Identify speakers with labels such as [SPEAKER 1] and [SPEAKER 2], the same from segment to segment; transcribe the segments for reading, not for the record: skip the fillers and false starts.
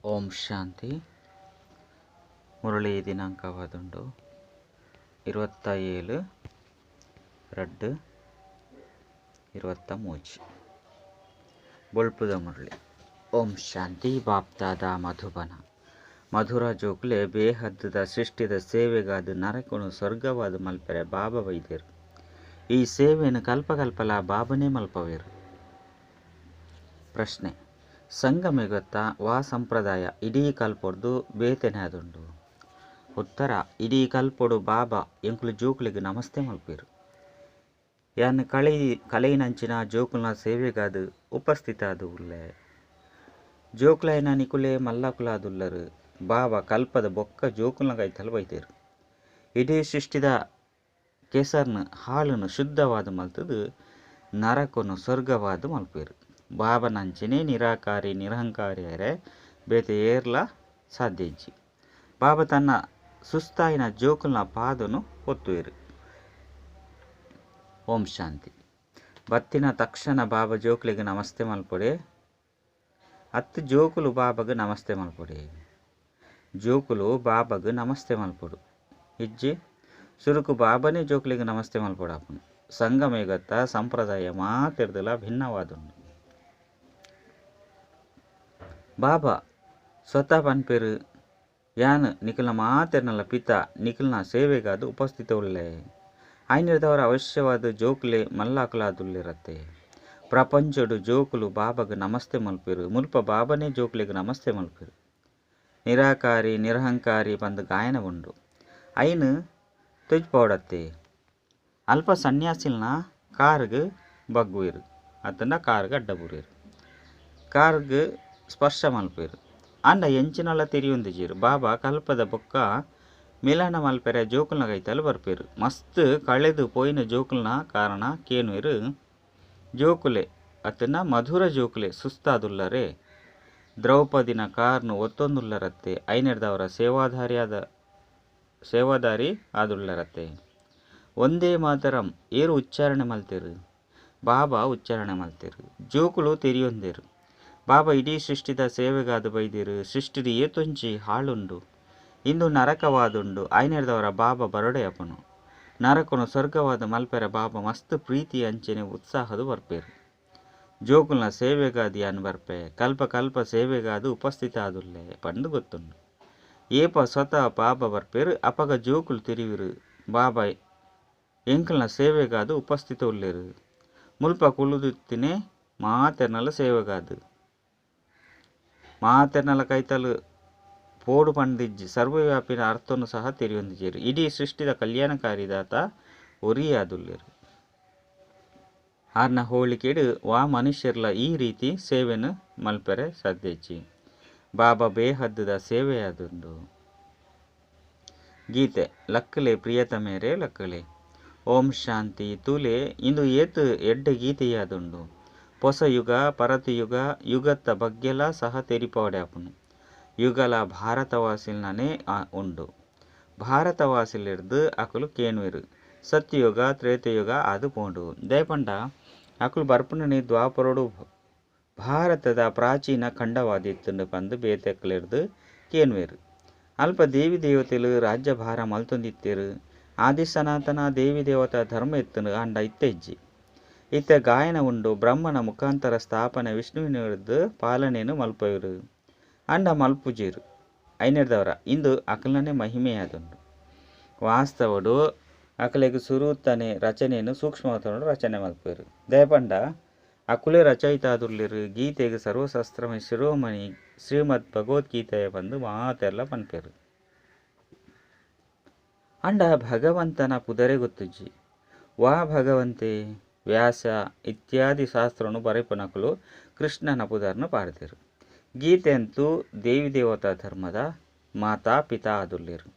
[SPEAKER 1] ಓಂ ಶಾಂತಿ. ಮುರಳಿ ದಿನಾಂಕವಾದುಂಡು 27/2/23. ಬೊಳ್ಪುದ ಮುರಳಿ. ಓಂ ಶಾಂತಿ. ಬಾಪ್ದಾದ ಮಧುಬನ ಮಧುರ ಜೋಕುಲೆ ಬೇಹದ್ದ ಸೃಷ್ಟಿದ ಸೇವೆಗಾದ ನರಕನು ಸ್ವರ್ಗವಾದ ಮಲ್ಪೆರೆ ಬಾಬಾ ವೈದ್ಯರು. ಈ ಸೇವೆಯನ್ನು ಕಲ್ಪಕಲ್ಪಲ ಬಾಬನೇ ಮಲ್ಪವೇರು. ಪ್ರಶ್ನೆ: ಸಂಗಮೆಗೊತ್ತ ವಾ ಸಂಪ್ರದಾಯ ಇಡೀ ಕಲ್ಪೊಡ್ದು ಬೇತನೆ ಅದುಂಡು? ಉತ್ತರ: ಇಡೀ ಕಲ್ಪೊಡು ಬಾಬಾ ಎಂಕುಲು ಜೋಕುಲಿಗೆ ನಮಸ್ತೆ ಮಲ್ಪೇರು. ಯಾನ್ ಕಲೆಯಿನಂಚಿನ ಜೋಕುಲ್ನ ಸೇವೆಗಾದ ಉಪಸ್ಥಿತ ಅದು ಉಲ್ಲೆ. ಜೋಕುಲೈನ ನಿಕುಲೆ ಮಲ್ಲಕುಲಾದುಲ್ಲರು. ಬಾಬಾ ಕಲ್ಪದ ಬೊಕ್ಕ ಜೋಕುಲ್ನ ಕೈತಲ್ ಬೈತೇರು. ಇಡೀ ಸೃಷ್ಟಿದ ಕೆಸರ್ನ ಹಾಲನ್ನು ಶುದ್ಧವಾದ ಮಲ್ತದು ನರಕನು ಸ್ವರ್ಗವಾದ ಮಲ್ಪೇರು. ಬಾಬನಂಚಿನೇ ನಿರಾಕಾರಿ ನಿರಹಂಕಾರಿಯರೆ ಬೇತೆ ಏರ್ಲ ಸಾಧ್ಯ ಇಜ್ಜಿ. ಬಾಬಾ ತನ್ನ ಸುಸ್ತಾಯಿನ ಜೋಕುಲ್ನ ಪಾದನು ಒತ್ತುವೇರು. ಓಂ ಶಾಂತಿ. ಬತ್ತಿನ ತಕ್ಷಣ ಬಾಬಾ ಜೋಕುಲಿಗೆ ನಮಸ್ತೆ ಮಲ್ಪೊಡೆ. ಅತ್ತು ಜೋಕುಲು ಬಾಬಾಗ ನಮಸ್ತೆ ಮಲ್ಪೊಡೆ. ಜೋಕುಲು ಬಾಬಾಗ ನಮಸ್ತೆ ಮಲ್ಪೊಡು. ಇಜ್ಜಿ ಸುರುಕು ಬಾಬನೇ ಜೋಕುಲಿಗೆ ನಮಸ್ತೆ ಮಲ್ಪೊಡಾಪುನು. ಸಂಗಮೇಗತ್ತ ಸಂಪ್ರದಾಯ ಮಾತಿರ್ದಲ ಭಿನ್ನವಾದುಂಡು. ಬಾಬಾ ಸ್ವತಃ ಪನ್ಪೇರು, ಯಾನ್ ನಿಖಲ್ನ ಮಾತೆರ್ನಲ ಪಿತ ನಿಖಲ್ನ ಸೇವೆಗಾದ ಉಪಸ್ಥಿತ ಉಲ್ಲೆ. ಆಯ್ನಿರ್ದವರ ಅವಶ್ಯವಾದ ಜೋಕುಲೆ ಮಲ್ಲಾಕುಲಾದುಲ್ಲಿರತ್ತೆ. ಪ್ರಪಂಚಡು ಜೋಕುಲು ಬಾಬಾಗ ನಮಸ್ತೆ ಮಲ್ಪೇರು. ಮುಲ್ಪ ಬಾಬನೇ ಜೋಕುಲಿಗೆ ನಮಸ್ತೆ ಮಲ್ಪೇರು. ನಿರಾಕಾರಿ ನಿರಹಂಕಾರಿ ಬಂದು ಗಾಯನ ಉಂಡು. ಐನು ತುಜ್ಪೌಡತ್ತೆ. ಅಲ್ಪ ಸನ್ಯಾಸಿಲ್ನ ಕಾರ್ಗ್ ಬಗ್ಗುವೇರು, ಅತ್ತಂಡ ಕಾರ್ಗ್ ಅಡ್ಡಬೂರೇರು, ಕಾರ್ಗ್ ಸ್ಪರ್ಶ ಮಲ್ಪೇರು. ಅಂಡ ಎಂಚಿನಲ ತೆರಿಯೊಂದಿಜೇರು. ಬಾಬಾ ಕಲ್ಪದ ಬೊಕ್ಕ ಮಿಲನ ಮಲ್ಪೆರೆ ಜೋಕುಲ್ನ ಕೈತಲ್ ಬರ್ಪೇರು. ಮಸ್ತ್ ಕಳೆದು ಪೋಯಿನ ಜೋಕುಲ್ನ ಕಾರಣ ಕೇನುವೇರು. ಜೋಕುಲೆ ಅತ್ತಂಡ ಮಧುರ ಜೋಕುಲೆ ಸುಸ್ತಾದುಲ್ಲರೆ. ದ್ರೌಪದಿನ ಕಾರ್ನು ಒತ್ತೊಂದುಲ್ಲರತ್ತೆ. ಐನೆರ್ದವರ ಸೇವಾದಾರಿ ಆದುಳ್ಳರತ್ತೆ. ಒಂದೇ ಮಾತರಂ ಏರು ಉಚ್ಚಾರಣೆ ಮಲ್ತೇರು. ಬಾಬಾ ಉಚ್ಚಾರಣೆ ಮಲ್ತೇರು. ಜೋಕುಲು ತೆರಿಯೊಂದೇರು. ಬಾಬಾ ಇಡೀ ಸೃಷ್ಟಿದ ಸೇವೆಗಾದ ಬೈದಿರು. ಸೃಷ್ಟಿದ ಏತೊಂಚಿ ಹಾಳುಂಡು, ಇಂದು ನರಕವಾದುಂಡು. ಐನೆರ್ದವರ ಬಾಬಾ ಬರಡೆ ಅಪನು. ನರಕನು ಸ್ವರ್ಗವಾದ ಮಲ್ಪೆರೆ ಬಾಬಾ ಮಸ್ತ್ ಪ್ರೀತಿ ಅಂಚನೆ ಉತ್ಸಾಹದ ಬರ್ಪೇರು. ಜೋಕುಲ್ನ ಸೇವೆಗಾದ ಯಾನ್ ಬರ್ಪೆ. ಕಲ್ಪ ಕಲ್ಪ ಸೇವೆಗಾದ ಉಪಸ್ಥಿತ ಆದುಲ್ಲೆ ಪಂದು ಗೊತ್ತುಂಡು. ಏಪ ಸ್ವತಃ ಬಾಬಾ ಬರ್ಪೇರು ಅಪಗ ಜೋಕುಲು ತಿರುವಿರು. ಬಾಬಾ ಎಂಕಲ್ನ ಸೇವೆಗಾದ ಉಪಸ್ಥಿತ ಉಲ್ಲೇರು. ಮುಲ್ಪ ಕುಲುದಿತ್ತಿನೇ ಮಾತೆರ್ನಲ ಸೇವೆಗಾದು ಮಾತೆರ್ನಲ ಕೈತಲು ಪೋಡು ಪಂದಿಜ್ಜಿ. ಸರ್ವವ್ಯಾಪಿನ ಅರ್ಥನು ಸಹ ತೆರಿಯೊಂದಿಜೇರು. ಇಡೀ ಸೃಷ್ಟಿದ ಕಲ್ಯಾಣಕಾರಿದಾತ ಒರಿಯಾದುಲ್ಲೇರು. ಆರ್ನ ಹೋಳಿಕೆಡು ವಾ ಮನುಷ್ಯರ್ಲ ಈ ರೀತಿ ಸೇವೆನು ಮಲ್ಪೆರೆ ಸಾಧ್ಯಜ್ಜಿ. ಬಾಬಾ ಬೇಹದ್ದುದ ಸೇವೆಯಾದುಂಡು. ಗೀತೆ ಲಕ್ಕಲೆ ಪ್ರಿಯತಮೇರೆ ಲಕ್ಕಲೆ. ಓಂ ಶಾಂತಿ. ತೂಲೆ ಇಂದು ಏತು ಎಡ್ಡೆ ಗೀತೆಯಾದುಂಡು. ಹೊಸ ಯುಗ ಪರತಯುಗ ಯುಗತ್ತ ಬಗ್ಗೆಲ ಸಹ ತೆರಿಪಾವಡೆ ಆಪುನು. ಯುಗಲ ಭಾರತವಾಸಿಲ್ನೇ ಉಂಡು. ಭಾರತವಾಸಿಲಿರ್ದು ಅಕುಲು ಕೇನುವೆರು. ಸತ್ಯಯುಗ ತ್ರೇತಯುಗ ಅದು ಪೋಂಡು. ದಯಪಂಡ ಅಕುಲು ಬರ್ಪುನನೆ ದ್ವಾಪರಡು ಭಾರತದ ಪ್ರಾಚೀನ ಖಂಡವಾದಿತ್ತುಂಡು ಪಂದು ಬೇತೆಕ್ಲಿರ್ದು ಕೇನುವೆರು. ಅಲ್ಪ ದೇವಿ ದೇವತೆಲು ರಾಜ್ಯಭಾರ ಮಲ್ತೊಂದಿತ್ತೇರು. ಆದಿ ಸನಾತನ ದೇವಿ ದೇವತಾ ಧರ್ಮ ಇತ್ತುಂಡು. ಅಂಡ ಇತ್ತೆಜ್ಜಿ. ಇತ್ತೆ ಗಾಯನ ಉಂಡು. ಬ್ರಹ್ಮನ ಮುಖಾಂತರ ಸ್ಥಾಪನೆ ವಿಷ್ಣುವಿನದ್ದು ಪಾಲನೆಯನ್ನು ಮಲ್ಪವರು. ಅಂಡ ಮಲ್ಪುಜೇರು. ಐನೆರ್ದವರ ಇಂದು ಅಕಲ್ನೇ ಮಹಿಮೆಯಾದುಂಡು. ವಾಸ್ತವಡು ಅಕಲೆಗ್ ಸುರುತ್ತಾನೆ ರಚನೆಯನ್ನು ಸೂಕ್ಷ್ಮವಾದ ರಚನೆ ಮಲ್ಪೇರು. ದಯಪಂಡ ಅಕುಲೇ ರಚಯಿತಾದುಲ್ಲೇರು. ಗೀತೆಗೆ ಸರ್ವಶಾಸ್ತ್ರಮಯ ಶಿರೋಮಣಿ ಶ್ರೀಮದ್ ಭಗವದ್ಗೀತೆಯ ಬಂದು ಮಾತೆಲ್ಲ ಪನ್ಪೇರು. ಅಂಡ ಭಗವಂತನ ಪುದರೆ ಗೊತ್ತುಜ್ಜಿ. ವಾ ಭಗವಂತೆ ವ್ಯಾಸ ಇತ್ಯಾದಿ ಶಾಸ್ತ್ರನು ಬರೆಪನಕುಲು ಕೃಷ್ಣನ ಪುದರ್ನು ಪಾಡ್ತೇರು. ಗೀತೆ ಅಂತೂ ದೇವಿ ದೇವತಾ ಧರ್ಮದ ಮಾತಾ ಪಿತಾ ಆದುಲ್ಲೇರು.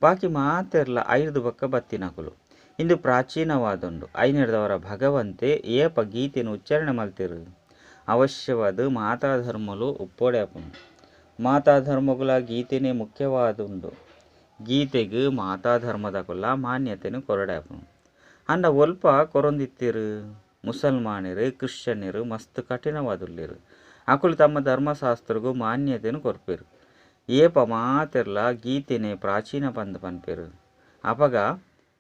[SPEAKER 1] ಬಾಕಿ ಮಾತೆರ್ಲ ಐದು ಬಕ್ಕ ಬತ್ತಿನಕುಲು. ಇಂದು ಪ್ರಾಚೀನವಾದುಂಡು. ಐನೆರ್ದವರ ಭಗವಂತೆ ಏಪ ಗೀತೆಯನ್ನು ಉಚ್ಚಾರಣೆ ಮಲ್ತೇರು. ಅವಶ್ಯವಾದ ಮಾತಾ ಧರ್ಮಲು ಉಪ್ಪೋಡೆ ಆಪುಂಡು. ಮಾತಾ ಧರ್ಮಗುಲ ಗೀತೆನೇ ಮುಖ್ಯವಾದುಂಡು. ಗೀತೆಗೆ ಮಾತಾ ಧರ್ಮದಕುಲ ಮಾನ್ಯತೆನು ಕೊರಡೆ ಆಪುಂಡು. ಅಂಡ ಒಲ್ಪ ಕೊರೊಂದಿತ್ತೇರು. ಮುಸಲ್ಮಾನರು ಕ್ರಿಶ್ಚಿಯನ್ನರು ಮಸ್ತ್ ಕಠಿಣವಾದುಲ್ಲೇರು. ಅಕುಲು ತಮ್ಮ ಧರ್ಮಶಾಸ್ತ್ರಗ್ ಮಾನ್ಯತೆನ್ ಕೊರ್ಪೆರ್. ಏಪ ಮಾತೆರ್ಲಾ ಗೀತೆನೇ ಪ್ರಾಚೀನ ಪಂದ್ ಪನ್ಪೆರ್ ಅಪಗ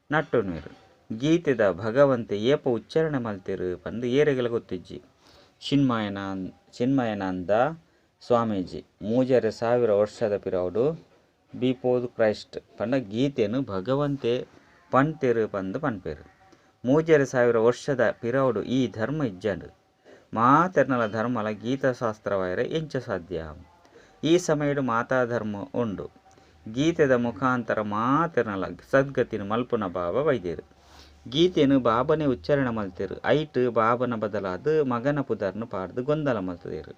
[SPEAKER 1] ನಟ್ಟೊನ್ವೆರ್. ಗೀತೆದ ಭಗವಂತೆ ಏಪ ಉಚ್ಚಾರಣೆ ಮಲ್ತೆರ್ ಪಂದ್ ಏರೆಗ್ಲ ಗೊತ್ತಿಜ್ಜಿ. ಚಿನ್ಮಯಾನಂದ ಸ್ವಾಮೀಜಿ ಮೂಜರೆ ಸಾವಿರ ವರ್ಷದ ಪಿರವುಡು ಬಿಫೋರ್ ಕ್ರೈಸ್ಟ್ ಪಂಡ ಗೀತೆನ್ ಭಗವಂತೆ ಪಂತೆರ್ ಪಂದ್ ಪನ್ಪೆರ್. 3500 ವರ್ಷದ ಪಿರವುಡು ಈ ಧರ್ಮ ಇಜ್ಜಂಡ್. ಮಾತೆರ್ನಲ ಧರ್ಮಲ ಗೀತಾಶಾಸ್ತ್ರವಾಯೆರೆ ಎಂಚ ಸಾಧ್ಯ. ಈ ಸಮಯಡ್ ಮಾತಾ ಧರ್ಮ ಉಂಡು. ಗೀತೆದ ಮುಖಾಂತರ ಮಾತೆರ್ನಲ ಸದ್ಗತಿನ್ ಮಲ್ಪುನ ಬಾಬಾ ಬೈದೆರ್. ಗೀತೆನ್ ಬಾಬಾನೆ ಉಚ್ಚಾರಣೆ ಮಲ್ತೆರ್. ಐಟ್ ಬಾಬಾನ ಬದಲಾದ್ ಮಗನ ಪುದರ್ನ್ ಪಾಡ್ದ್ ಗೊಂದಲ ಮಲ್ತ್ದೆರ್.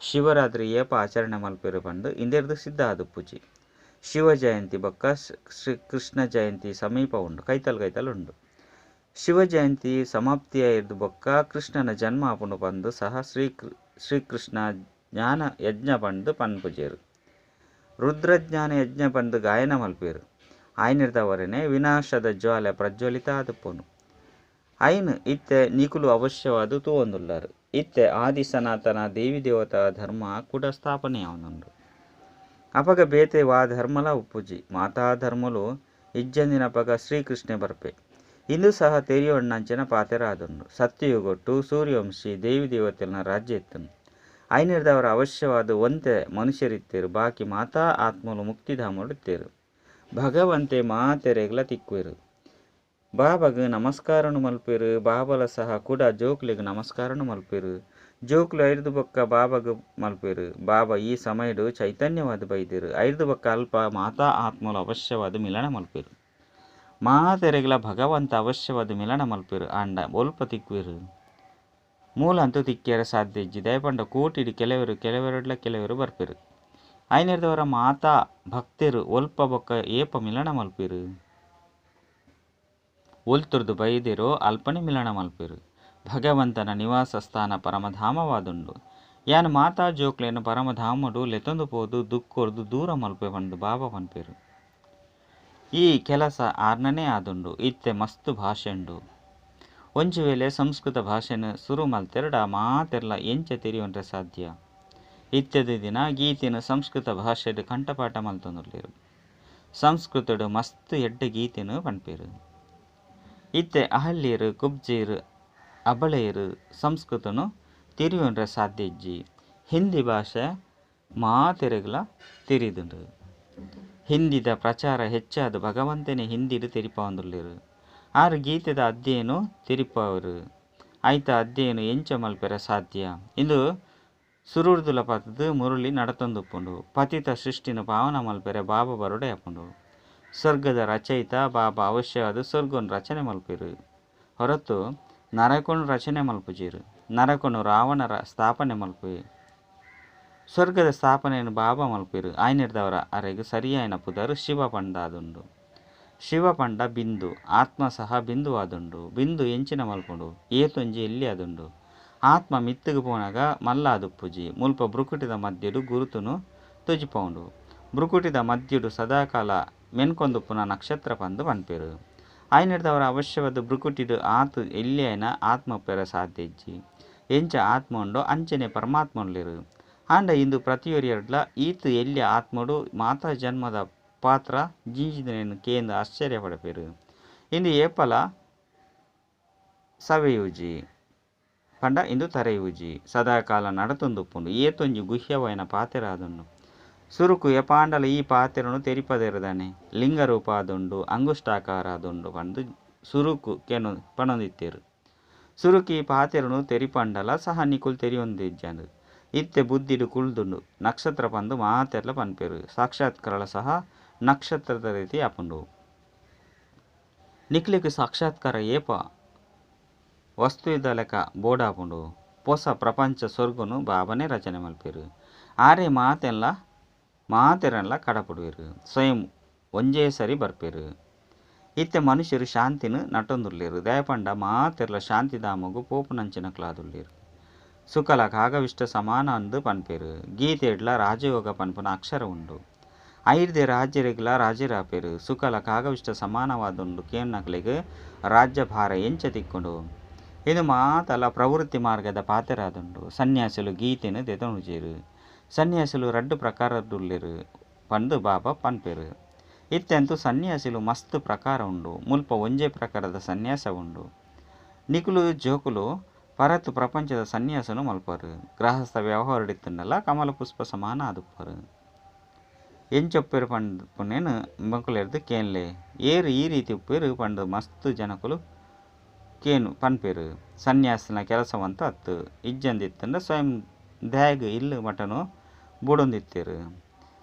[SPEAKER 1] ಶಿವರಾತ್ರಿ ಏಪ ಆಚರಣೆ ಮಲ್ಪೆರ್ ಪಂದ್ ಇಂದೆರ್ದ್ ಸಿದ್ಧ ಆದುಪ್ಪುಜಿ. ಶಿವ ಜಯಂತಿ ಬೊಕ್ಕ ಶ್ರೀ ಕೃಷ್ಣ ಜಯಂತಿ ಸಮೀಪ ಉಂಡು, ಕೈತಲ್ ಕೈತಲ್ ಉಂಡು. ಶಿವ ಜಯಂತಿ ಸಮಾಪ್ತಿಯಾಯಿರ್ದ್ ಬೊಕ್ಕ ಕೃಷ್ಣನ ಜನ್ಮ ಆಪುಂಡು ಪಂದ್ ಸಹ ಶ್ರೀಕೃಷ್ಣ ಜ್ಞಾನ ಯಜ್ಞ ಪಂದ್ ಪನ್ಪುಜೆರ್. ರುದ್ರಜ್ಞಾನ ಯಜ್ಞ ಪಂದ್ ಗಾಯನ ಮಲ್ಪುವೆರ್. ಆಯಿನೆಡ್ದಾವರನೆ ವಿನಾಶದ ಜ್ವಾಲೆ ಪ್ರಜ್ವಲಿತ ಆದುಪ್ಪುಂಡು. ಐನ್ ಇತ್ತೆ ನಿಕುಲು ಅವಶ್ಯವಾದ್ ತೂವೊಂದುಲ್ಲರ್. ಇತ್ತೆ ಆದಿ ಸನಾತನ ದೇವಿ ದೇವತಾ ಧರ್ಮ ಕುಡ ಸ್ಥಾಪನೆ ಆವೊಂದುಂಡು. ಅಪಗ ಬೇತೆ ವಾ ಧರ್ಮಲ ಉಪ್ಪುಜಿ. ಮಾತಾ ಧರ್ಮಲು ಇಜ್ಜಂದಿನಪಗ ಶ್ರೀಕೃಷ್ಣೆ ಬರ್ಪೆ. ಇಂದು ಸಹ ತೆರಿಯೊನ್ನಂಚಿನ ಪಾತೆರ ಆದುಂಡು. ಸತ್ಯಯುಗೊಟ್ಟು ಸೂರ್ಯವಂಶಿ ದೇವಿ ದೇವತೆಲ್ನ ರಾಜ್ಯ ಇತ್ತುಂಡು. ಐನೆಡ್ದಾವರ ಅವಶ್ಯವಾದ್ ಒಂತೆ ಮನುಷ್ಯರಿತ್ತೆರ್, ಬಾಕಿ ಮಾತಾ ಆತ್ಮಲು ಮುಕ್ತಿಧಾಮಡ್ ಇತ್ತೆರ್. ಭಗವಂತೆ ಮಾತೆರೆಗ್ಲ ತಿಕ್ಕುವೆರ್. ಬಾಬಾಗ್ ನಮಸ್ಕಾರನ್ ಮಲ್ಪುವೆರ್. ಬಾಬಾಲ ಸಹ ಕುಡ ಜೋಕ್ಲೆಗ್ ನಮಸ್ಕಾರನ್ ಮಲ್ಪುವೆರ್. ಜೋಕ್ಲು ಐರ್ದ್ ಬೊಕ್ಕ ಬಾಬಾಗ್ ಮಲ್ಪುವೆರ್. ಬಾಬಾ ಈ ಸಮಯಡ್ ಚೈತನ್ಯವಾದ್ ಬೈದೆರ್. ಐರ್ದ್ ಬೊಕ್ಕ ಅಲ್ಪ ಮಾತಾ ಆತ್ಮಲು ಅವಶ್ಯವಾದ್ ಮಿಲನ ಮಲ್ಪುವೆರ್. ಮಾತೆರೆಗ್ಲ ಭಗವಂತ ಅವಶ್ಯವಾದ್ ಮಿಲನ ಮಲ್ಪುವೆರ್. ಆಂಡ ಒಲ್ಪ ತಿಕ್ಕುವೆರ್? ಮೂಲಂತೂ ತಿಕ್ಕಿಯೆರೆ ಸಾಧ್ಯ ಇಜ್ಜಿ. ದಾಯೆ ಪಂಡ ಕೋಟಿಡ್ ಕೆಲವೆರ್ ಕೆಲವೆರ್ಡ್ಲ ಕೆಲವೆರ್ ಬರ್ಪೆರ್. ಐನೆಡ್ದಾವರ ಮಾತಾ ಭಕ್ತೆರ್ ಒಲ್ಪ ಬೊಕ್ಕ ಏಪ ಮಿಲನ ಮಲ್ಪುವೆರ್? ಒಲ್ತುರ್ದು ಬೈದೆರೋ ಅಲ್ಪನೆ ಮಿಲನ ಮಲ್ಪುವೆರ್. ಭಗವಂತನ ನಿವಾಸ ಸ್ಥಾನ ಪರಮಧಾಮವಾದುಂಡು. ಯಾನ್ ಮಾತಾ ಜೋಕ್ಲೆನ್ ಪರಮಧಾಮಡ್ ಲೆತೊಂದು ಪೋದು ದುಃಖರ್ದ್ ದೂರ ಮಲ್ಪುವೆ ಪಂದ್ ಬಾಬಾ ಪನ್ಪೆರ್. ಈ ಕೆಲಸ ಆರ್ನನೇ ಆದುಂಡು. ಇತ್ತೆ ಮಸ್ತ್ ಭಾಷೆ ಉಂಡು. ಒಂಜಿ ವೇಳೆ ಸಂಸ್ಕೃತ ಭಾಷೆನ್ ಸುರು ಮಲ್ತೆರ್ಡ ಮಾತೆರ್ಲಾ ಎಂಚ ತೆರಿಯೊನ್ರೆ ಸಾಧ್ಯ. ಇತ್ತೆದ ದಿನ ಗೀತೆನ್ ಸಂಸ್ಕೃತ ಭಾಷೆಡ್ ಕಂಠಪಾಠ ಮಲ್ತೊಂದುಲ್ಲೆರ್. ಸಂಸ್ಕೃತಡ್ ಮಸ್ತ್ ಎಡ್ಡೆ ಗೀತೆನ್ ಪನ್ಪೆರ್. ಇತ್ತೆ ಅಹಲ್ಯೆರ್, ಕುಬ್ಜೆರ್, ಅಬಳೆಯೆರ್ ಸಂಸ್ಕೃತನ್ ತೆರಿಯೊನ್ರೆ ಸಾಧ್ಯ ಇಜ್ಜಿ. ಹಿಂದಿ ಭಾಷೆ ಮಾತೆರೆಗ್ಲ ತೆರಿದುಂಡು. ಹಿಂದಿದ ಪ್ರಚಾರ ಹೆಚ್ಚಾದ್ ಭಗವಂತನೇ ಹಿಂದಿಡ್ ತೆರಿಪಾವೊಂದುಲ್ಲೆರ್. ಆರ್ ಗೀತೆದ ಅಧ್ಯಯನ ತೆರಿಪಾವೆರ್. ಐತ ಅಧ್ಯಯನ ಎಂಚ ಮಲ್ಪೆರೆ ಸಾಧ್ಯ. ಇಂದು ಸುರುರ್ದುಲ ಪತ್ತ್ದ್ ಮುರಳಿ ನಡತೊಂದುಪ್ಪುಂಡು. ಪತಿತ ಸೃಷ್ಟಿನ್ ಪಾವನ ಮಲ್ಪೆರೆ ಬಾಬಾ ಬರೊಡೇ ಆಪುಂಡು. ಸ್ವರ್ಗದ ರಚಯಿತ ಬಾಬಾ ಅವಶ್ಯವಾದ್ ಸ್ವರ್ಗನ್ ರಚನೆ ಮಲ್ಪುವೆರ್. ಹೊರತು ನರಕನ್ ರಚನೆ ಮಲ್ಪುಜೆರ್. ನರಕನ್ ರಾವಣರ ಸ್ಥಾಪನೆ ಮಲ್ಪುವೆ. ಸ್ವರ್ಗದ ಸ್ಥಾಪನೆನ್ ಬಾಬಾ ಮಲ್ಪುವೆರ್. ಆಯಿನೆಡ್ದಾವರ ಅರೆಗ್ ಸರಿಯಾಯಿನ ಪುದರ್ ಶಿವ ಪಂದಾದುಂಡು. ಶಿವ ಪಂಡ ಬಿಂದು, ಆತ್ಮ ಸಹ ಬಿಂದುವಾದುಂಡು. ಬಿಂದು ಎಂಚಿನ ಮಲ್ಪುಂಡು? ಏತೊಂಜಿ ಎಲ್ಯ ಆದುಂಡು. ಆತ್ಮ ಮಿತ್ತುಗ್ ಪೋನಗ ಮಲ್ಲ ಆದುಪ್ಪುಜಿ. ಮುಲ್ಪ ಭ್ರುಕುಟಿದ ಮಧ್ಯಡ್ ಗುರುತುನು ತೋಜಿಪಾವುಂಡು. ಭ್ರುಕುಟಿದ ಮಧ್ಯಡ್ ಸದಾಕಾಲ ಮೆನ್ಕೊಂದುಪ್ಪುನ ನಕ್ಷತ್ರ ಪಂದ್ ಪನ್ಪೆರ್. ಆಯಿನೆಡ್ದಾವರ ಅವಶ್ಯವಾದ್ ಭ್ರುಕುಟಿಡ್ ಆತ್ ಎಲ್ಯಾಯಿನ ಆತ್ಮ ಉಪ್ಪೆರೆ ಸಾಧ್ಯ ಇಜ್ಜಿ. ಎಂಚ ಆತ್ಮ ಉಂಡೋ ಅಂಚನೆ ಪರಮಾತ್ಮ ಉಲ್ಲೆರ್. ಆಂಡ ಇಂದು ಪ್ರತಿಯೊರಿಯರ್ಡ್ಲ ಈತ್ ಎಲ್ಯ ಆತ್ಮಡು ಮಾತಾ ಜನ್ಮದ ಪಾತ್ರ ಜಿಂಜಿದಿನೆನ್ ಕೇಂದ್ ಆಶ್ಚರ್ಯ ಪಡೆಪೆರ್. ಇಂದು ಏಪಲ ಸವೆಯುಜಿ ಪಂಡ ಇಂದು ತರೆಯುಜಿ. ಸದಾಕಾಲ ನಡತೊಂದುಪ್ಪುಂಡು. ಏತೊಂಜಿ ಗುಹ್ಯವಾಯಿನ ಪಾತೆರ ಆದುಂಡು. ಸುರುಕು ಏಪಾಂಡಲ ಈ ಪಾತೆರನ್ ತೆರಿಪದೆರ್ ದಾನೆ. ಲಿಂಗ ರೂಪ ಆದುಂಡು, ಅಂಗುಷ್ಟಾಕಾರ ಆದುಂಡು ಪಂದ್ ಸುರುಕು ಕೇನೊ ಪನೊಂದಿತ್ತೆರ್. ಸುರುಕು ಈ ಪಾತೆರನ್ ತೆರಿಪಂಡಲ ಸಹ ನಿಕುಲು ತೆರಿಯೊಂದಿಜ್ಜಂಡ್. ಇತ್ತೆ ಬುದ್ಧಿಡ್ ಕುಲ್ದುಂಡು. ನಕ್ಷತ್ರ ಪಂದ್ ಮಾತೆರ್ಲ ಪನ್ಪೆರ್. ಸಾಕ್ಷಾತ್ಕಾರಲ ಸಹ ನಕ್ಷತ್ರದ ರೀತಿ ಆಪುಂಡು. ನಿಕ್ಲೆಗ್ ಸಾಕ್ಷಾತ್ಕಾರ ಏಪ ವಸ್ತುದ ಲೆಕ ಬೋಡಾಪುಂಡು. ಪೊಸ ಪ್ರಪಂಚ ಸ್ವರ್ಗನ್ ಬಾಬಾನೇ ರಚನೆ ಮಲ್ಪುವೆರ್. ಆರೇ ಮಾತೆನ್ಲ ಮಾತೆರೆನ್ಲ ಕಡಪುಡುವೆರ್. ಸ್ವಯಂ ಒಂಜೇ ಸರಿ ಬರ್ಪೆರ್. ಇತ್ತೆ ಮನುಷ್ಯರು ಶಾಂತಿನ್ ನಟೊಂದುಲ್ಲೆರ್. ದಾಯೆ ಪಂಡ ಮಾತೆರ್ಲ ಶಾಂತಿಧಾಮಗ್ ಪೋಪುನಂಚಿನಕ್ಲಾದುಲ್ಲೆರ್. ಸುಖಲ ಕಾಗವಿಷ್ಟ ಸಮಾನ ಅಂದ್ ಪನ್ಪೆರ್. ಗೀತೆಡ್ಲ ರಾಜಯೋಗ ಪನ್ಪುನ ಅಕ್ಷರ ಉಂಡು. ಐರ್ದೆ ರಾಜರಿಗ್ಲ ರಾಜೆರಾಪೆರ್. ಸುಖಲ ಕಾಗವಿಷ್ಟ ಸಮಾನವಾದುಂಡು ಕೇನ್ನಕ್ಲೆಗ್ ರಾಜ್ಯಭಾರ ಎಂಚ ತಿಕ್ಕುಂಡು? ಇಂದು ಮಾತಲ ಪ್ರವೃತ್ತಿ ಮಾರ್ಗದ ಪಾತೆರಾದುಂಡು. ಸನ್ಯಾಸಿಲು ಗೀತೆನ್ ದೆತೊನುಜೆರ್. ಸನ್ಯಾಸಿಲು ರಡ್ಡ್ ಪ್ರಕಾರಡುಲ್ಲೆರ್ ಪಂದ್ ಬಾಬಾ ಪನ್ಪೆರ್. ಇತ್ತೆ ಅಂತೂ ಸನ್ಯಾಸಿಲು ಮಸ್ತ್ ಪ್ರಕಾರ ಉಂಡು. ಮುಲ್ಪ ಒಂಜೇ ಪ್ರಕಾರದ ಸನ್ಯಾಸ ಉಂಡು. ನಿಕುಲು ಜೋಕುಲು ಪರತ್ ಪ್ರಪಂಚದ ಸನ್ಯಾಸನು ಮಲ್ಪರು. ಗೃಹಸ್ಥ ವ್ಯವಹಾರಡಿತ್ತುಂಡಲ ಕಮಲ ಪುಷ್ಪ ಸಮಾನ ಆದುಪ್ಪರು. ಎಂಚೊಪ್ಪೆರ್ ಪಂದ್ ಮೊಕುಲೆರ್ದ್ ಕೇನ್ಲೆ. ಏರ್ ಈ ರೀತಿ ಉಪ್ಪೆರ್ ಪಂದ್ ಮಸ್ತ್ ಜನಕುಲು ಕೇನ್ ಪನ್ಪೆರ್. ಸನ್ಯಾಸಿನ ಕೆಲಸವಂತೂ ಅತ್ತ್. ಇಜ್ಜಂದಿತ್ತುಂಡ ಸ್ವಯಂ ದಾಯೆಗ್ ಇಲ್ಲ್ ಮಠನು ಬುಡೊಂದಿತ್ತೆರ್.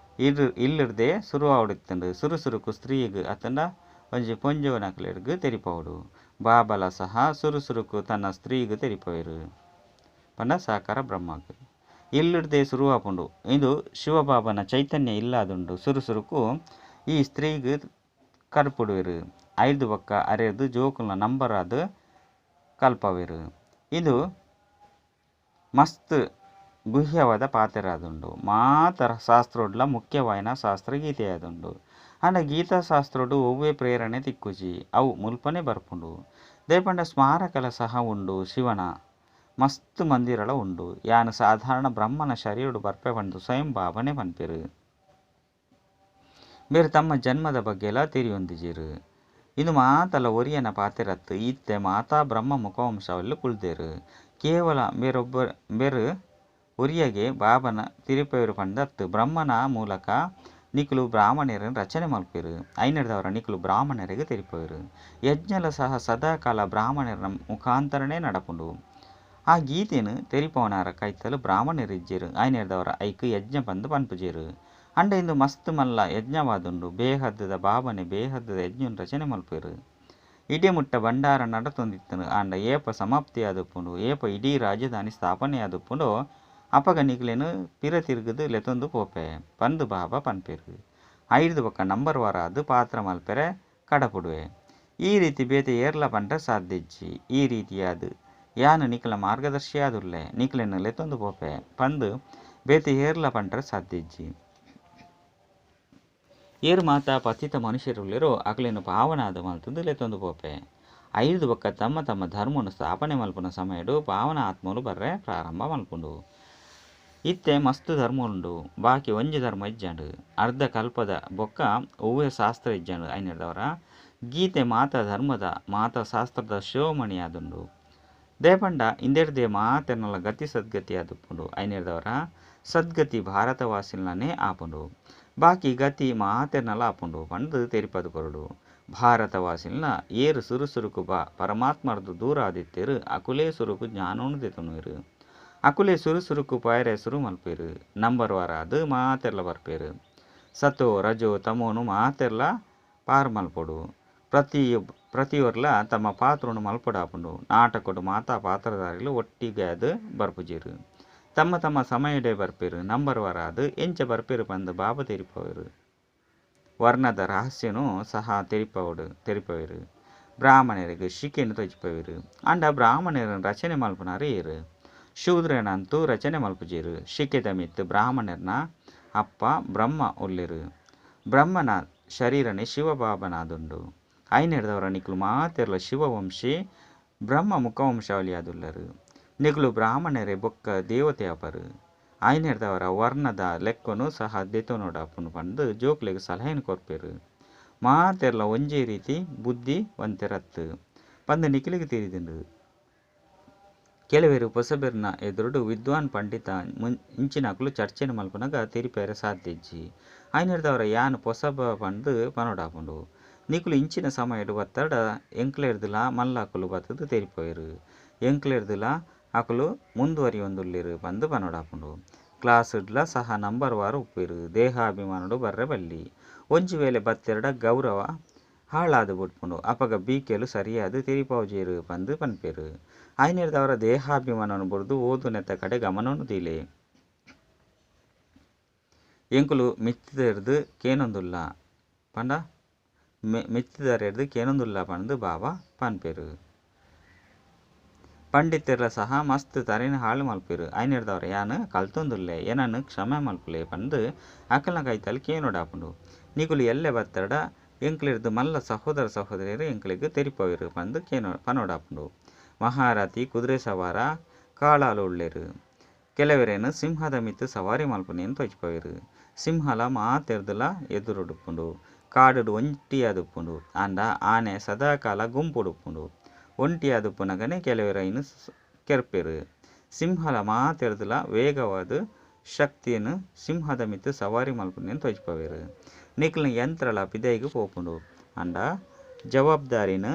[SPEAKER 1] ಇಲ್ಲ್ ರ್ದೇ ಸುರು ಆವೊಡಿತ್ತುಂಡು. ಸುರು ಸುರುಕು ಸ್ತ್ರೀಗ್ ಅತ್ತುಂಡ ಒಂಜಿ ಪೊಂಜೊವುನಕಲೆಗ್ ತೆರಿಪಾವೊಡು. ಬಾಬಲ ಸಹ ಸುರು ಸುರುಕು ತನ್ನ ಸ್ತ್ರೀಗ್ ತೆರಿಪಾವೆರ್ ಪಂಡ ಸಾಕಾರ ಬ್ರಹ್ಮಗ್. ಇಲ್ಲ್ ರ್ದೇ ಸುರು ಆಪುಂಡು. ಇಂದು ಶಿವಬಾಬನ ಚೈತನ್ಯ ಇಲ್ಲಾದುಂಡು. ಸುರು ಸುರುಕು ಈ ಸ್ತ್ರೀಗ್ ಕಡಪುಡುವೆರ್. ಐರ್ದ್ ಬೊಕ್ಕ ಅರೆರ್ದ್ ಜೋಕುಲ್ನ ನಂಬರ್ ಆದ್ ಕಲ್ಪಾವೆರ್. ಇಂದು ಮಸ್ತ್ ಗುಹ್ಯವಾದ ಪಾತೆರಾದುಂಡು. ಮಾತ ಶಾಸ್ತ್ರಡ್ಲ ಮುಖ್ಯವಾಯಿನ ಶಾಸ್ತ್ರ ಗೀತೆಯಾದುಂಡು. ಆಂಡ ಗೀತಾ ಶಾಸ್ತ್ರಡ್ ಒವ್ವೇ ಪ್ರೇರಣೆ ತಿಕ್ಕುಜಿ. ಅವು ಮುಲ್ಪನೆ ಬರ್ಪುಂಡು. ದಾಯೆ ಪಂಡ ಸ್ಮಾರಕಲ ಸಹ ಉಂಡು ಶಿವನ. ಮಸ್ತ್ ಮಂದಿರಲ ಉಂಡು. ಯಾನ್ ಸಾಧಾರಣ ಬ್ರಹ್ಮನ ಶರೀರಡ್ ಬರ್ಪೆ ಪಂದ್ ಸ್ವಯಂ ಬಾಬಾನೆ ಪನ್ಪೆರ್. ಮೇರ್ ತಮ್ಮ ಜನ್ಮದ ಬಗ್ಗೆಲ ತೆರಿಯೊಂದಿಜೆರ್. ಇಂದು ಮಾತಲ ಒರಿಯನ ಪಾತೆರತ್ತ್. ಇತ್ತೆ ಮಾತಾ ಬ್ರಹ್ಮ ಮುಖವಂಶಾವಳಿಲ್ ಕುಲ್ದೆರ್. ಕೇವಲ ಮೇರ್ ಒರಿಯಗೆ ಬಾಬನ ತೆರಿಪಾವೆರ್ ಪಂದ್ ಅತ್ತ್. ಬ್ರಹ್ಮನ ಮೂಲಕ ನಿಕುಲು ಬ್ರಾಹ್ಮಣೆರೆನ್ ರಚನೆ ಮಲ್ಪುವೆರ್. ಐನೆರ್ದಾವರ ನಿಕುಲು ಬ್ರಾಹ್ಮಣೆರೆಗ್ ತೆರಿಪಾವೆರ್. ಯಜ್ಞಲ ಸಹ ಸದಾಕಾಲ ಬ್ರಾಹ್ಮಣೆರ್ನ ಮುಖಾಂತರನೇ ನಡಪುಂಡು. ಆ ಗೀತೆನ್ ತೆರಿಪಾವನಾರ ಕೈತಲ್ ಬ್ರಾಹ್ಮಣೆರ್ ಇಜ್ಜೆರ್. ಐನೆರ್ದಾವರ ಐಕ್ ಯಜ್ಞ ಪಂದ್ ಪನ್ಪುಜೆರ್. ಆಂಡ ಇಂದು ಮಸ್ತ್ ಮಲ್ಲ ಯಜ್ಞವಾದುಂಡು. ಬೇಹದ್ದ ಬಾಬನೆ ಬೇಹದ್ದ ಯಜ್ಞನ್ ರಚನೆ ಮಲ್ಪುವೆರ್. ಇಡೀ ಮುಟ್ಟ ಭಂಡಾರ ನಡತೊಂದಿತ್ತುಂಡು. ಆಂಡ ಏಪ ಸಮಾಪ್ತಿ ಆದುಪ್ಪುಂಡು, ಏಪ ಇಡೀ ರಾಜಧಾನಿ ಸ್ಥಾಪನೆ ಆದುಪ್ಪುಂಡೋ ಅಪಗ ನಿಕ್ಲೆನ್ ಪಿರ ತಿರುಗುದು ಲೆತೊಂದು ಪೋಪೆ ಪಂದ್ ಬಾಬಾ ಪನ್ಪೆರ್. ಐರ್ದ್ ಬೊಕ್ಕ ನಂಬರ್ ವಾರ್ ಆದ್ ಪಾತ್ರ ಮಲ್ಪೆರೆ ಕಡಪುಡುವೆ. ಈ ರೀತಿ ಬೇತೆ ಏರ್ಲ ಪಂಡ ಸಾಧ್ಯ ಇಜ್ಜಿ. ಈ ರೀತಿಯಾದ್ ಯಾನ್ ನಿಕಲ್ನ ಮಾರ್ಗದರ್ಶಿ ಆದುಲ್ಲೆ. ನಿಕ್ಲೆನ್ ಲೆತೊಂದು ಪೋಪೆ ಪಂದ್ ಬೇತೆ ಏರ್ಲ ಪಂಡ್ರೆ ಸಾಧ್ಯ ಇಜ್ಜಿ. ಏರ್ ಮಾತಾ ಪತಿತ ಮನುಷ್ಯರುಲ್ಲೆರೋ ಅಕ್ಲೆನ್ ಪಾವನಾದ್ ಮಲ್ತುದು ಲೆತೊಂದು ಪೋಪೆ. ಐರ್ದ್ ಬೊಕ್ಕ ತಮ್ಮ ತಮ್ಮ ಧರ್ಮನ್ ಸ್ಥಾಪನೆ ಮಲ್ಪುನ ಸಮಯಡ್ ಪಾವನ ಆತ್ಮಲು ಬರ್ರೆ ಪ್ರಾರಂಭ ಮಲ್ಪುಂಡು. ಇತ್ತೆ ಮಸ್ತ್ ಧರ್ಮ ಉಂಡು. ಬಾಕಿ ಒಂಜಿ ಧರ್ಮ ಇಜ್ಜಂಡ್. ಅರ್ಧ ಕಲ್ಪದ ಬೊಕ್ಕ ಒವ್ವೇ ಶಾಸ್ತ್ರ ಇಜ್ಜಂಡ್. ಐನೆರ್ದಾವರ ಗೀತೆ ಮಾತಾ ಧರ್ಮದ ಮಾತಾ ಶಾಸ್ತ್ರದ ಶಿರೋಮಣಿ ಆದುಂಡು. ದಾಯೆ ಪಂಡ ಇಂದೆರ್ದೇ ಮಾತೆರ್ನಲ ಗತಿ ಸದ್ಗತಿ ಆದುಪ್ಪುಂಡು. ಐನೆರ್ದಾವರ ಸದ್ಗತಿ ಭಾರತವಾಸಿಲ್ನನೇ ಆಪುಂಡು. ಬಾಕಿ ಗತಿ ಮಾತೆರ್ನಲ ಆಪುಂಡು ಪಂದ್ ತೆರಿಪಾದ್ ಕೊರೊಡು. ಭಾರತವಾಸಿಲ್ನ ಏರ್ ಸುರು ಸುರುಕು ಪರಮಾತ್ಮರ್ದ್ ದೂರ ಆದಿತ್ತೆರ್ ಅಕುಲೇ ಸುರುಕು ಜ್ಞಾನನ್ ದೆತೊನುವೆರ್. ಅಕುಲೇ ಸುರು ಸುರುಕು ಪೋಯೆರೆ ಸುರು ಮಲ್ಪುವೆರ್. ನಂಬರ್ ವಾರ್ ಆದ್ ಮಾತೆರ್ಲ ಬರ್ಪೆರ್. ಸತೋ ರಜೋ ತಮೋನು ಮಾತೆರ್ಲ ಪಾರ್ ಮಲ್ಪೊಡು. ಪ್ರತಿಯೊರ್ಲ ತಮ್ಮ ಪಾತ್ರನ್ ಮಲ್ಪೊಡಾಪುಂಡು. ನಾಟಕಡ್ ಮಾತಾ ಪಾತ್ರಧಾರಿಲು ಒಟ್ಟಿಗೆ ಆದ್ ಬರ್ಪುಜೆರ್. ತಮ್ಮ ತಮ್ಮ ಸಮಯಡೇ ಬರ್ಪೆರ್. ನಂಬರ್ ವಾರ್ ಆದ್ ಎಂಚ ಬರ್ಪೆರ್ ಪಂದ್ ಬಾಬಾ ತೆರಿಪಾವೆರ್. ವರ್ಣದ ರಹಸ್ಯನು ಸಹ ತೆರಿಪಾವೆರ್. ಬ್ರಾಹ್ಮಣೆರೆಗ್ ಶಿಖೆನ್ ತೋಜಿಪಾವೆರ್. ಆಂಡ ಬ್ರಾಹ್ಮಣೆರೆನ್ ರಚನೆ ಮಲ್ಪುನಾರ್ ಏರ್? ಶೂದ್ರನಂತೂ ರಚನೆ ಮಲ್ಪುಜೆರ್. ಶಿಖೆದ ಮಿತ್ತ್ ಬ್ರಾಹ್ಮಣೆರ್ನ ಅಪ್ಪ ಬ್ರಹ್ಮ ಉಲ್ಲೆರ್. ಬ್ರಹ್ಮನ ಶರೀರನೇ ಶಿವಬಾಬನಾದುಂಡು. ಐನೆರ್ದಾವರ ನಿಕುಲು ಮಾತೆರ್ಲ ಶಿವವಂಶಿ ಬ್ರಹ್ಮ ಮುಖವಂಶಾವಳಿ ಆದುಲ್ಲರ್. ನಿಕುಲು ಬ್ರಾಹ್ಮಣರೇ ಬೊಕ್ಕ ದೇವತೆ ಆಪರ್. ಐನೆರ್ದಾವರ ವರ್ಣದ ಲೆಕ್ಕನು ಸಹ ದೆತೊನೊಡಾಪುಂಡು ಪಂದ್ ಜೋಕ್ಲೆಗ್ ಸಲಹೆನ್ ಕೊರ್ಪೆರ್. ಮಾತೆರ್ಲ ಒಂಜೇ ರೀತಿ ಬುದ್ಧಿವಂತೆರತ್ತ್ ಪಂದ್ ನಿಕ್ಲೆಗ್ ತೆರಿದುಂಡು. ಕೆಲವೆರ್ ಪೊಸಬೆರ್ನ ಎದುರುಡು ವಿದ್ವಾನ್ ಪಂಡಿತ ಇಂಚಿನಕುಲು ಚರ್ಚೆನ್ ಮಲ್ಪುನಗ ತೆರಿಪಾಯೆರೆ ಸಾಧ್ಯ ಇಜ್ಜಿ. ಐನೆರ್ದಾವರ ಯಾನ್ ಪೊಸಬ ಪಂದ್ ಪನೊಡಾಪುಂಡು. ನಿಕುಲು ಇಂಚಿನ ಸಮಯಡ್ ಬತ್ತರ್ಡ ಎಂಕ್ಲೆರ್ದ್ಲಾ ಮಲ್ಲಕುಲು ಬತ್ತುದು ತೆರಿಪಾವೆರ್. ಎಂಕ್ಲೆರ್ದ್ಲಾ ಅಕುಲು ಮುಂದುವರಿಯೊಂದುಲ್ಲೆರ್ ಪಂದ್ ಪನೊಡಾಪುಂಡು. ಕ್ಲಾಸ್ ಡ್ಲ ಸಹ ನಂಬರ್ ವಾರ್ ಉಪ್ಪುವೆರ್. ದೇಹಾಭಿಮಾನಡ್ ಬರ್ರೆ ಬಲ್ಲಿ. ಒಂಜಿ ವೇಳೆ ಬತ್ತೆರ್ಡ ಗೌರವ ಹಾಳಾದ್ ಬುಡ್ಪುಂಡು. ಅಪಗ ಬಿಕೆಲು ಸರಿಯಾದ್ ತೆರಿಪಾವುಜೆರ್ ಪಂದ್ ಪನ್ಪೆರ್. ಐನೆರ್ದಾವರ ದೇಹಾಭಿಮಾನನ್ ಬುಡ್ದು ಓದುನೆತ್ತ ಕಡೆ ಗಮನನ್ ದೀಲೆ. ಎಂಕುಲು ಮಿತ್ತರ್ದ್ ಕೇನೊಂದುಲ್ಲ ಪಂಡ ಮಿತ್ತರೆರ್ದ್ ಕೇನೊಂದುಲ್ಲ ಪಂದ್ ಬಾಬಾ ಪನ್ಪೆರ್. ಪಂಡಿತೆರ್ಲ ಸಹ ಮಸ್ತ್ ತರೆನ್ ಹಾಳು ಮಲ್ಪುವೆರ್. ಐನೆರ್ದಾವರ ಯಾನ್ ಕಲ್ತೊಂದುಲ್ಲೆ ಎನನ್ ಕ್ಷಮೆ ಮಲ್ಪುಲೆ ಪಂದ್ ಅಕಲ್ನ ಕೈತಲ್ ಕೇನೊಡಾಪುಂಡು. ನಿಕುಲು ಎಲ್ಲೆ ಬತ್ತರ್ಡ ಎಂಕ್ಲೆರ್ದ್ ಮಲ್ಲ ಸಹೋದರ ಸಹೋದರಿಯೆರ್ ಎಂಕ್ಲೆಗ್ ತೆರಿಪಾವೆರ್ ಪಂದ್ ಪನೊಡಾಪುಂಡು. ಮಹಾರಥಿ, ಕುದುರೆ ಸವಾರ, ಕಾಳಾಲು ಉಳ್ಳೇರು. ಕೆಲವರೇನು ಸಿಂಹದ ಮಿತ್ತು ಸವಾರಿ ಮಲ್ಪುನೇನು ತೋಜಿಪವೇರು. ಸಿಂಹಲ ಮಾತೆರ್ದಲ ಎದುರುಡುಪ್ಪುಂಡು, ಕಾಡುಡು ಒಂಟಿಯಾದುಪ್ಪುಂಡು. ಆಂಡ ಆನೆ ಸದಾಕಾಲ ಗುಂಪುಡುಪ್ಪುಂಡು. ಒಂಟಿಯಾದುಪ್ಪುನಗನೆ ಕೆಲವರು ಐನು ಕೆರ್ಪೆರು. ಸಿಂಹಲ ಮಾತೆರ್ದಲ ವೇಗವಾದ ಶಕ್ತಿಯನ್ನು ಸಿಂಹದ ಮಿತ್ತು ಸವಾರಿ ಮಲ್ಪುನೇನು ತೋಜಿಪವೇರು. ನಿಕ್ಲಿನ ಯಂತ್ರಲ ಪಿದೈಗು ಪೋಪುಂಡು. ಆಂಡ ಜವಾಬ್ದಾರಿನ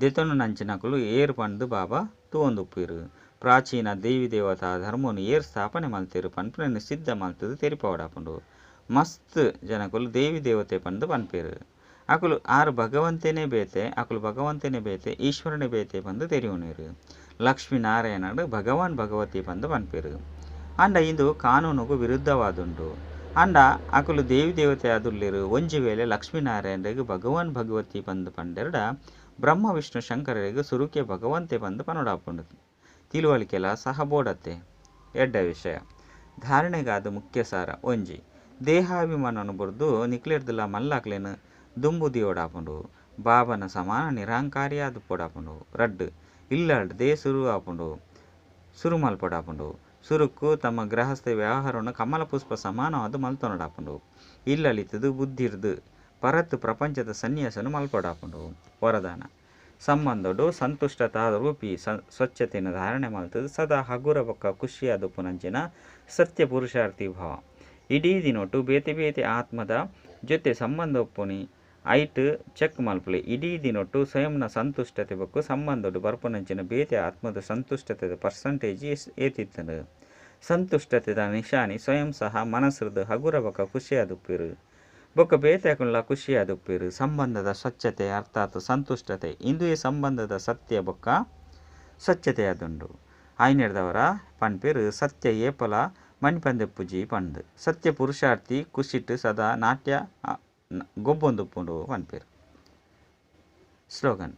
[SPEAKER 1] ದೆತೊನು ನಂಚಿನಕುಲು ಏರ್ ಪಂದು ಬಾಬಾ ತೂವೊಂದುಪ್ಪುವೆರು. ಪ್ರಾಚೀನ ದೇವಿ ದೇವತಾ ಧರ್ಮನು ಏರ್ ಸ್ಥಾಪನೆ ಮಲ್ತೆರು ಪನ್ಪುನೆನ್ ಸಿದ್ಧ ಮಲ್ತುದು ತೆರಿಪಾವಡಾಪುಂಡು. ಮಸ್ತ್ ಜನಕುಲು ದೇವಿ ದೇವತೆ ಪಂದು ಪನ್ಪೆರು. ಅಕುಲು ಆರು ಭಗವಂತನೇ ಬೇತೆ, ಅಕುಲು ಭಗವಂತನೇ ಬೇತೆ, ಈಶ್ವರನೇ ಬೇತೆ ಪಂದು ತೆರಿಯುನೇರು. ಲಕ್ಷ್ಮೀ ನಾರಾಯಣಡು ಭಗವಾನ್ ಭಗವತಿ ಪಂದು ಪನ್ಪೆರು. ಆಂಡ ಇಂದು ಕಾನೂನುಗು ವಿರುದ್ಧವಾದುಂಡು. ಆಂಡ ಅಕುಲು ದೇವಿ ದೇವತೆ ಆದುಲ್ಲೆರು. ಒಂಜಿ ವೇಳೆ ಲಕ್ಷ್ಮೀ ನಾರಾಯಣರಿಗೆ ಭಗವಾನ್ ಭಗವತಿ ಪಂದು ಪಂಡೆರಡ ಬ್ರಹ್ಮ ವಿಷ್ಣು ಶಂಕರರಿಗೆ ಸುರುಕೆ ಭಗವಂತೆ ಪಂದು ಪನೋಡಾಪುಂಡು. ತಿಳುವಳಿಕೆಲ ಸಹ ಬೋಡತ್ತೆ. ಎಡ್ಡ ವಿಷಯ ಧಾರಣೆಗಾದ ಮುಖ್ಯ ಸಾರ. ಒಂಜಿ, ದೇಹಾಭಿಮಾನನು ಬುಡ್ದು ನಿಕ್ಲೆರ್ದಲ ಮಲ್ಲಕ್ಲೆನ್ ದುಂಬು ದಿಯೊಡಾಪುಂಡು. ಬಾಬನ ಸಮಾನ ನಿರಹಂಕಾರಿಯಾದ್ ಪೊಡಾಪುಂಡು. ರಡ್ಡ್, ಇಲ್ಲಡ್ದೇ ಸುರು ಆಪುಂಡು, ಸುರು ಮಲ್ಪೊಡಾಪುಂಡು. ಸುರುಕ್ಕು ತಮ್ಮ ಗೃಹಸ್ಥ ವ್ಯವಹಾರವನ್ನು ಕಮಲ ಪುಷ್ಪ ಸಮಾನವಾದ ಮಲ್ತೊನೊಡಾಪುಂಡು. ಇಲ್ಲಲಿತ್ತದು ಬುದ್ಧಿರ್ದು ಪರತ್ ಪ್ರಪಂಚದ ಸನ್ಯಾಸನು ಮಲ್ಪೊಡಾಪುಂಡು. ವರದಾನ, ಸಂಬಂಧಡು ಸಂತುಷ್ಟತಾ ರೂಪಿ ಸ್ವಚ್ಛತೆಯನ್ನು ಧಾರಣೆ ಮಲ್ತದು ಸದಾ ಹಗುರ ಬೊಕ್ಕ ಖುಷಿಯಾದುಪ್ಪುನಂಚಿನ ಸತ್ಯ ಪುರುಷಾರ್ಥಿ ಭಾವ. ಇಡೀ ದಿನೊಟು ಬೇತೆ ಬೇತೆ ಆತ್ಮದ ಜೊತೆ ಸಂಬಂಧ ಉಪ್ಪುನಿ ಐಟ್ ಚೆಕ್ ಮಲ್ಪುಲೆ. ಇಡೀ ದಿನೊಟು ಸ್ವಯಂನ ಸಂತುಷ್ಟತೆ ಬೊಕ್ಕ ಸಂಬಂಧಡು ಬರ್ಪುನಂಚಿನ ಬೇತೆ ಆತ್ಮದ ಸಂತುಷ್ಟತೆದ ಪರ್ಸೆಂಟೇಜ್ ಏತಿತ್ತುಂಡು. ಸಂತುಷ್ಟತೆದ ನಿಶಾನಿ ಸ್ವಯಂ ಸಹ ಮನಸ್ಸುರ್ದು ಹಗುರ ಬೊಕ್ಕ ಖುಷಿಯಾದುಪ್ಪೆರು. ಬೊಕ್ಕ ಬೇತೆ ಅಕುಲ್ಲ ಖುಷಿಯಾದುಪ್ಪೆರು. ಸಂಬಂಧದ ಸ್ವಚ್ಛತೆ ಅರ್ಥಾತ್ ಸಂತುಷ್ಟತೆ ಇಂದುವೇ ಸಂಬಂಧದ ಸತ್ಯ ಬೊಕ್ಕ ಸ್ವಚ್ಛತೆಯಾದುಂಡು. ಆಯ್ನೆರ್ದವರ ಪನ್ಪೆರು ಸತ್ಯ ಏಪಲ ಮಣಿಪಂದೆಪ್ಪುಜಿ ಪಂದು. ಸತ್ಯ ಪುರುಷಾರ್ಥಿ ಖುಷಿಟ್ ಸದಾ ನಾಟ್ಯ ಗೊಬ್ಬೊಂದುಪ್ಪುಂಡು ಪನ್ಪೆರು. ಸ್ಲೋಗನ್,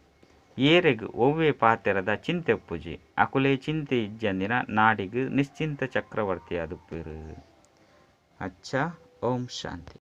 [SPEAKER 1] ಏರೆಗ್ ಒವ್ವೆ ಪಾತೆರದ ಚಿಂತೆ ಉಪ್ಪುಜಿ ಅಕುಲೇ ಚಿಂತೆ ಇಜ್ಜಂದಿನ ನಾಡಿಗ್ ನಿಶ್ಚಿಂತ ಚಕ್ರವರ್ತಿಯಾದುಪ್ಪೆರು. ಅಚ್ಚಾ, ಓಂ ಶಾಂತಿ.